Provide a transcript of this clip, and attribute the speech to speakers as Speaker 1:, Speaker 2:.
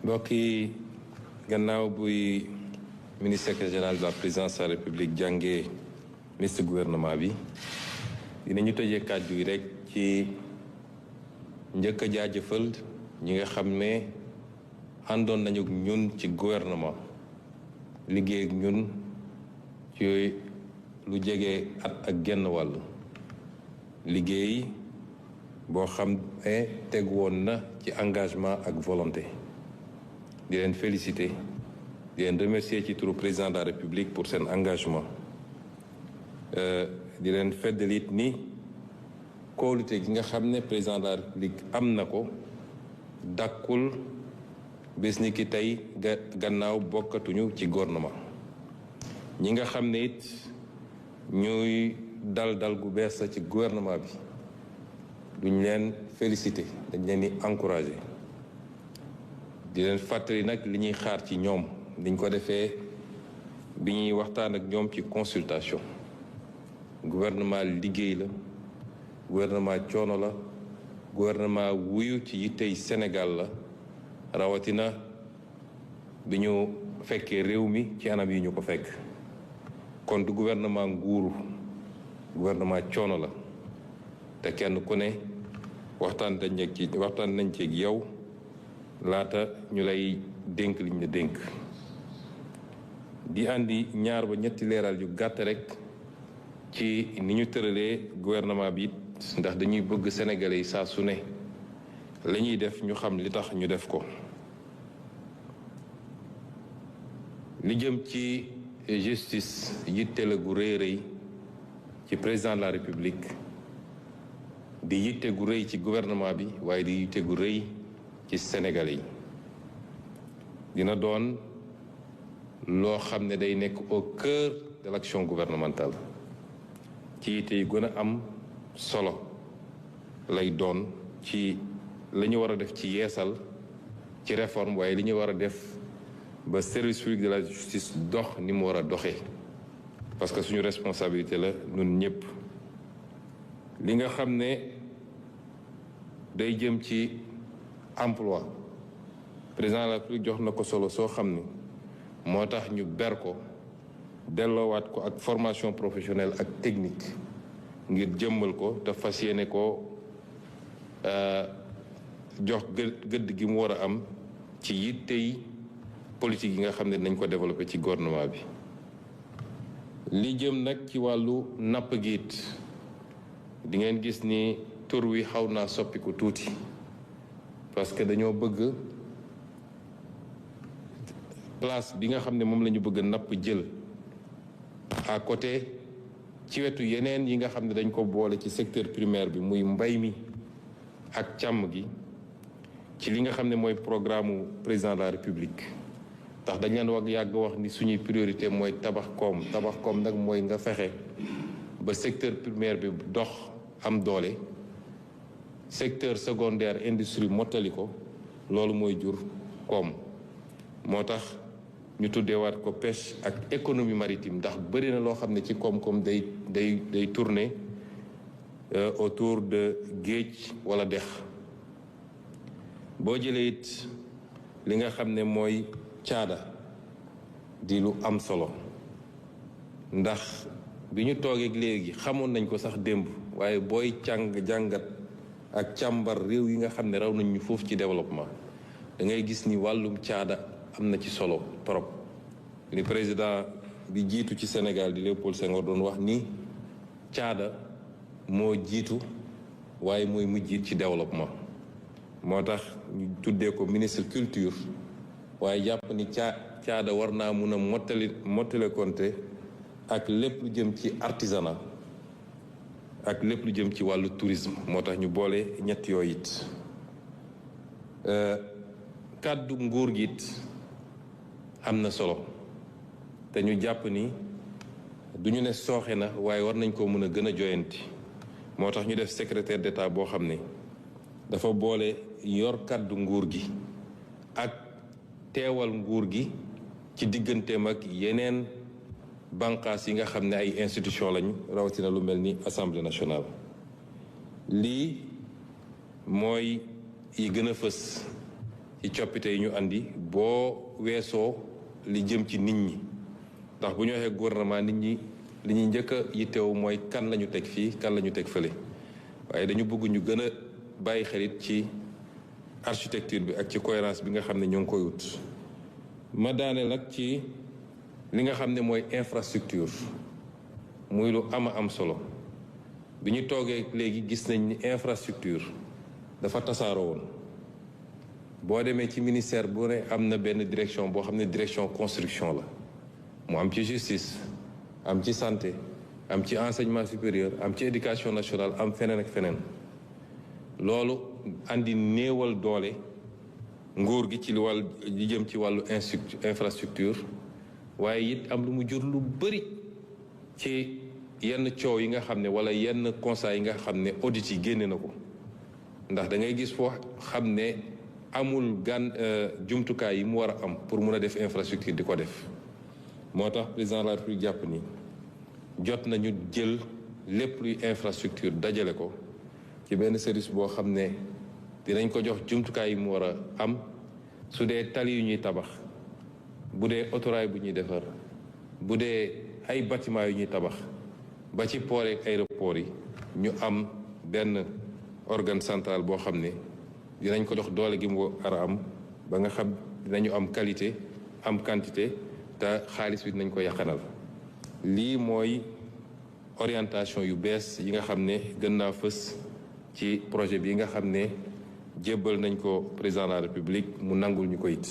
Speaker 1: mbokk yi gannaaw buy ministre secrétaire général de la présidence de la république jàngee ministre gouvernement bi dinañu tëjee kàddu yi rek ci njëkk a jaajëfal ñi nga xam ne àndoon nañu ak ñun ci gouvernement liggéey ak ñun ci lu jege at ak genn wàll liggéey boo xam ne teg woon na ci engagement ak volonté di leen féliciter di leen remercier ci turu président de la république pour seen engagement di leen feddalit ni kóolute gi nga xam ne président de la république am na ko dàkkul bés ni ki tey gannaaw bokkatuñu ci gouvernement ñi nga xam ne it ñuy dal gu bees la ci gouvernement bi duñ leen féliciter dañ leen di encourager di leen fàttali nag li ñuy xaar ci ñoom niñ ko defee bi ñuy waxtaan ak ñoom ci consultation gouvernement liggéey la gouvernement coono la gouvernement wuyu ci yittey Sénégal la rawatina bi ñu fekkee réew mi ci anam yi ñu ko fekk kon du gouvernement nguuru gouvernement coono la te kenn ku ne waxtaan nañ ci ak yow laata ñu lay dénk liñ la dénk di andi ñaar ba ñetti leeral yu gàtt rek ci ni ñu tëralee gouvernement bi ndax dañuy bëgg sénégalais yi saa su ne la ñuy def ñu xam li tax ñu def ko li jëm ci justice yitte la gu rëy rëy ci président de la république di yitte gu rëy ci gouvernement bi waaye di yitte gu rëy ci sénégalais yi dina doon loo xam ne day nekk au cœur de l'action gouvernementale ci yitte yi gën a am solo lay doon ci la ñu war a def ci yeesal ci réforme waaye li ñu war a def ba service public de la justice dox ni mu war a doxee parce que suñu responsabilité la ñun ñëpp li nga xam ne day jëm ci emploi président de la République jox na ko solo soo xam ne moo tax ñu ber ko delloowaat ko ak formation professionnelle ak technique ngir jëmmal ko te fas yéene ko jox gëdd gi mu war a am ci yittey politique yi nga xam ne nañ ko développé ci gouvernement bi li jëm nag ci wàllu napp giit di ngeen gis ni tur wi xaw naa soppiku tuuti parce que dañoo bëgg place bi nga xam ne moom la ñu bëgg napp jël à côté ci wetu yeneen yi nga xam ne dañ ko boole ci secteur primaire bi muy mbay mi ak càmm gi ci li nga xam ne mooy programme président de la république ndax dañ leen wax yàgg wax ni suñuy priorité mooy tabax koom nag mooy nga fexe ba secteur primaire bi dox am doole secteur secondaire industrie mottali ko loolu mooy jur koom moo tax ñu tuddeewaat ko pêche ak économie maritime ndax bëri na loo xam ne ci koom-koom day tourner autour de géej wala dex boo jëlee it li nga xam ne mooy caada di lu am solo ndax bi ñu toogeeg léegi xamoon nañ ko sax démb waaye booy jàngat ak càmbar réew yi nga xam ne raw nañ ñu foofu ci développement da ngay gis ni wàllum caada am na ci solo trop li président bi jiitu ci Sénégal di Léopold Senghor doon wax ni caada moo jiitu waaye mooy mujj ci développement moo tax ñu tuddee ko ministre culture waaye jàpp ni caada war naa mun a mottale konte ak lépp lu jëm ci artisanat ak lépp lu jëm ci wàllu tourisme moo tax ñu boole ñett yooyu it kàddu nguur gi it am na solo te ñu jàpp ni du ñu ne sooxe na waaye war nañ ko mën a gën a joyanti moo tax ñu def secrétaire d'État boo xam ne dafa boole yor kàddu nguur gi ak teewal nguur gi ci digganteem ak yeneen banqaas yi nga xam ne ay institution lañu rawatina lu mel ni Assemblée nationale lii mooy yi gën a fës ci coppite yi ñu andi boo weesoo li jëm ci nit ñi ndax bu ñu waxee gouvernement nit ñi li ñuy njëkk a yitteewu mooy kan la ñu teg fii kan la ñu teg fële waaye dañu bëgg ñu gën a bàyyi xelit ci architecture bi ak ci cohérence bi nga xam ne ñoo ngi koy wut. ma daaneel nag ci li nga xam ne mooy infrastructure muy lu am solo bi ñu toogee léegi gis nañ ni infrastructure dafa tasaaroo woon boo demee ci ministère bu ne am na benn direction boo xam ne direction construction la mu am ci justice am ci santé am ci enseignement supérieur am ci éducation nationale am feneen ak feneen loolu andi néewal doole nguur gi ci li jëm ci wàllu infrastructure waaye it am lu mu jur lu bëri ci yenn coow yi nga xam ne wala yenn constat yi nga xam ne audit yi génne na ko ndax da ngay gis foo xam ne amul jumtukaay yi mu war a am pour mun a def infrastructure di ko def moo tax président de la République jàpp ni jot nañu jël lépp luy infrastructure dajale ko ci benn service boo xam ne dinañ ko jox jumtukaay yi mu war a am su dee tali yu ñuy tabax bu dee autorail bu ñuy defar bu dee ay bâtiment yu ñuy tabax ba ci port ak aéroport yi ñu am benn organe central boo xam ne dinañ ko jox doole gi mu war a am ba nga xam dinañu am qualité am quantité te xaalis bi dinañ ko yàqanal lii mooy orientation yu bees yi nga xam ne gën naa fës ci projet bi nga xam ne jébbal nañ ko président de la République mu nangul ñu ko it